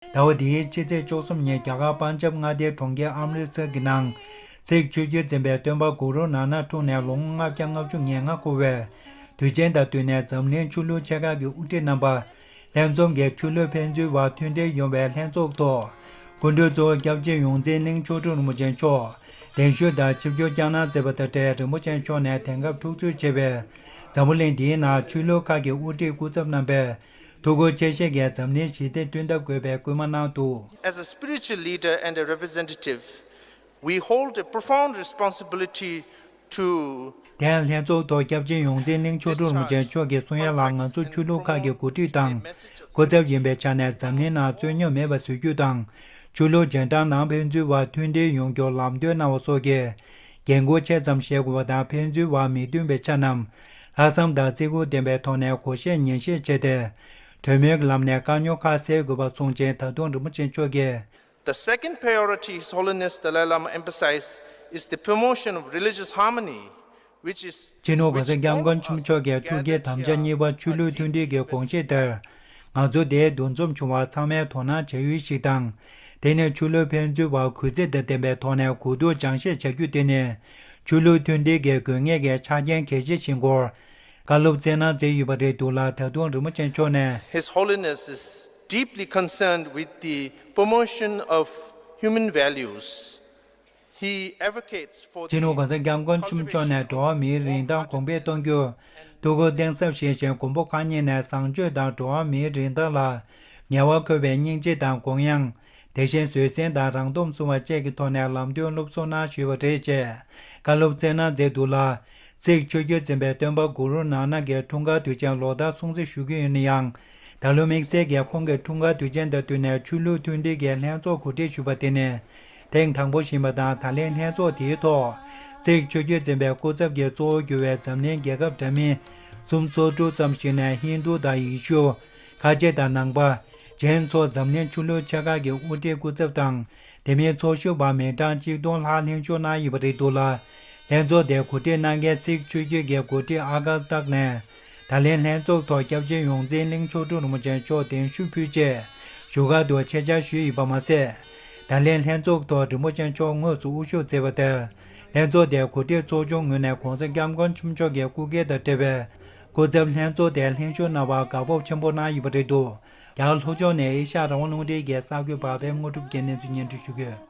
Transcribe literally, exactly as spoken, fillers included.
ཟླ་བ་འདིའི་ཕྱི་ཚེས་བཅུ་གསུམ་ཉིན་རྒྱ་གར་པན་ཇབ་མངའ་སྡེའི་གྲོང་ཁྱེར་ཨམ་རི་སར་གྱི་ནང་། ཚིག་ཆོས་བརྒྱུད་འཛིན་པའི་སྟོན་པ་གུ་རུ་ནཱ་ནག་འཁྲུངས་ནས་ལོ་ངོ་ལྔ་བརྒྱ་ལྔ་བཅུ་ང་ལྔ་འཁོར་བའི་དུས་ཆེན་དང་བསྟུན་ནས་འཛམ་གླིང་ཆོས་ལུགས་ཆེ་ཁག་གི་དབུ་ཁྲིད་རྣམ་པ། ལྷན་འཛོམས་ཀྱིས་ཆོས་ལུགས་ཕན་ཚུན་བར་མཐུན་སྒྲིལ་ཡོང་བའི་ལྷན་ཚོགས་ཐོག་སྐུ་མགྲོན་གཙོ་བོ་སྐྱབས་རྗེ་ཡོངས་འཛིན་གླིང་མཆོག་སྤྲུལ་རིན་པོ་ཆེ་མཆོག་གདན་ཞུ་དང་ཆིབས་བསྒྱུར་བསྐྱངས་གནང་མཛད་པ་དང་འབྲེལ་རིན་པོ་ཆེ་མཆོག་ནས་དེང་སྐབས་འཁྲུག་རྩོད་ཆེ་བའི་འཛམ་བུ་གླིང་འདིའི་ནང་ཆོས་ལུགས་ཁག་གི་དབུ་ཁྲིད་སྐུ་ཚབ་རྣམ་པས་ཐུགས་ཁུར་ཆེ་བཞེས་ཀྱིས་འཛམ་གླིང་ཞི་བདེ་བསྐྲུན་ཐབས་དགོས་པའི་སྐུལ་མ་གནང་འདུག། As a spiritual leader and a representative, we hold a profound responsibility to དེ་ཡང་ལྷན་ཚོགས་ཐོག་སྐྱབས་རྗེ་ཡོངས་འཛིན་གླིང་མཆོག་སྤྲུལ་རིན་པོ་ཆེ་མཆོག་གིས་གསུང་ཡ་ལ། ང་ཚོ་ཆོས་ལུགས་ཁག་གི་འགོ་ཁྲིད་དང་སྐུ་ཚབ་ཡིན་པའི་ཆ་ནས་འཛམ་གླིང་ནང་རྩོད་རྙོག་མེད་པ་བཟོ་རྒྱུ་དང་། ཆོས་ལུགས་གཞན་དག་ནང་ཕན་ཚུན་བར་མཐུན་སྒྲིལ་ཡོང་རྒྱུར་ལམ་སྟོན་གནང་བ་སོགས་ཀྱི་འགན་འཁུར་ཆེ་ཙམ་བཞེས་དགོས་པ་དང་། ཕན་ཚུན་བར་མི་མཐུན་པའི་ཆ་རྣམས་ལྷག་བསམ་དང་བརྩི་བཀུར་ལྡན་པའི་ཐོག་ནས་གོ་ཤེས་ཉན་ཤེས་བྱས་ཏེ། གྲོས་མོལ་གྱི་ལམ་ནས་དཀའ་རྙོག་ཁག་སེལ་དགོས་པ་གསུངས་རྗེས། ད་དུང་རིན་པོ་ཆེ་མཆོག་གིས། The second priority His Holiness Dalai Lama emphasized is the promotion of religious harmony, which is སྤྱི་ནོར་གོང་ས་སྐྱབས་མགོན་ཆེན་པོ་མཆོག་གིས་ཐུགས་བསྐྱེད་དམ་བཅའ་གཉིས་པ་ཆོས་ལུགས་མཐུན་སྒྲིལ་གྱི་དགོངས་བཞེད་ལྟར། ང་ཚོ་འདིར་འདུ་འཛོམས་བྱུང་བར་ཚང་མས་དོ་སྣང་བྱ་ཡུལ་ཞིག་དང་། དེ་ནི་ཆོས་ལུགས་ཕན་ཚུན་བར་གུས་བརྩི་དང་ལྡན་པའི་ཐོག་ནས་གོ་བསྡུར་སྦྱང་བཤད་བྱ་རྒྱུ་དེ་ནི། ཆོས་ལུགས་མཐུན་སྒྲིལ་གྱི་དགོས་ངེས་ཀྱི་ཆ་རྐྱེན་གལ་ཆེ་ཞིག་སྐོར། བཀའ་སློབ་སྩལ་གནང་མཛད་ཡོད་པ་རེད་འདུག་ལ། ད་དུང་རིན་པོ་ཆེ་མཆོག་ནས། His Holiness is deeply concerned with the promotion of human values. He advocates for the སྤྱི་ནོར་གོང་ས་སྐྱབས་མགོན་ཆེན་པོ་མཆོག་ནས་འགྲོ་བ་མིའི་རིན་ཐང་གོང་འཕེལ་གཏོང་རྒྱུར་ཐུགས་ཁུར་གཏིང་ཟབ་བཞེས་ཤིང་། མགོན་པོ་གང་ཉིད་ནས་བཟང་སྤྱོད་དང་འགྲོ་བ་མིའི་རིན་ཐང་ལ་ཉེ་བར་མཁོ་བའི་སྙིང་རྗེ་དང་དགོངས་ཡངས། དེ་བཞིན་བཟོད་བསྲན་དང་རང་སྟོབས་བསྲུང་བ་བཅས་ཀྱི་ཐོག་ནས་ལམ་སྟོན་སློབ་གསོ་གནང་བཞིན་པ་རེད་ཅེས་བཀའ་སློབ་སྩལ་གནང་མཛད་འདུག་ལ། ཚིག་ཆོས་བརྒྱུད་འཛིན་པའི་སྟོན་པ་གུ་རུ་ནཱ་ནག་གི་འཁྲུངས་སྐར་དུས་ཆེན་ལོ་ལྟར་སྲུང་བརྩི་ཞུ་གི་ཡོད་ན་ཡང་། ད་ལོ་དམིགས་བསལ་གྱིས་ཁོང་གི་འཁྲུངས་སྐར་དུས་ཆེན་དང་བསྟུན་ནས་ཆོས་ལུགས་མཐུན་སྒྲིལ་གྱི་ལྷན་ཚོགས་གོ་སྒྲིག་ཞུས་པ་དེ་ནི་ཐེངས་དང་པོ་ཡིན་པ་དང་། ད་ལན་ལྷན་ཚོགས་དེའི་ཐོག་ཚིག་ཆོས་བརྒྱུད་འཛིན་པའི་སྐུ་ཚབ་ཀྱིས་གཙོ་བོ་གྱུར་བའི་འཛམ་གླིང་རྒྱལ་ཁབ་འདྲ་མིན་སུམ་ཅུ་སོ་དྲུག་ཙམ་ཞིག་ནས་ཧིན་རྡུ་དང་ཡེ་ཤུ། ཁ་ཆེ་དང་ནང་པ། ཇེན་སོགས་འཛམ་གླིང་ཆོས་ལུགས་ཆེ་ཁག་གི་དབུ་ཁྲིད་སྐུ་ཚབ་དང་། དེ་མིན་ཚོགས་ཞུགས་པ་མི་གྲངས་གཅིག་སྟོང་ལྷག་ལྷན་ཞུགས་གནང་ཡོད་པ་རེད་འདུག་ལ། ལྷན་ཚོགས་དེ་གོ་སྒྲིག་གནང་མཁན་ཚིག་ཆོས་བརྒྱུད་ཀྱི་འགོ་ཁྲིད་ཨ་གལ་ཏག་ནས། ད་ལན་ལྷན་ཚོགས་ཐོག་སྐྱབས་རྗེ་ཡོངས་འཛིན་གླིང་མཆོག་སྤྲུལ་རིན་པོ་ཆེ་མཆོག་གདན་ཞུ་ཕུལ་ཆེད་བཞུགས་སྒར་དུ་ཆེད་བཅར་ཞུས་ཡོད་པ་མ་ཟད། ད་ལན་ལྷན་ཚོགས་ཐོག་རིན་པོ་ཆེ་མཆོག་དངོས་སུ་དབུ་བཞུགས་མཛད་པ་དེར། ལྷན་ཚོགས་དེའི་གོ་སྒྲིག་ཚོགས་ཆུང་ངོས་ནས་གོང་ས་སྐྱབས་མགོན་ཆེན་པོ་མཆོག་གི་སྐུ་སྒེར་དང་འབྲེལ་བའི་སྐུ་ཚབ་ལྷན་ཚོགས་དེར་ལྷན་ཞུགས་གནང་བར་དགའ་སྤོབས་ཆེན་པོ་གནང་ཡོད་པ་རེད་འདུག། རྒྱ་གར་ལྷོ་ཕྱོགས་ནས་ཨེ་ཤ་ཡ་རང་དབང་རླུང་འཕྲིན་གྱི་གསར་འགོད་པ་པད་མ་དངོས་གྲུབ་ཀྱིས་གནས་ཚུལ་སྙན་སྒྲོན་ཞུ་གི་ཡོད།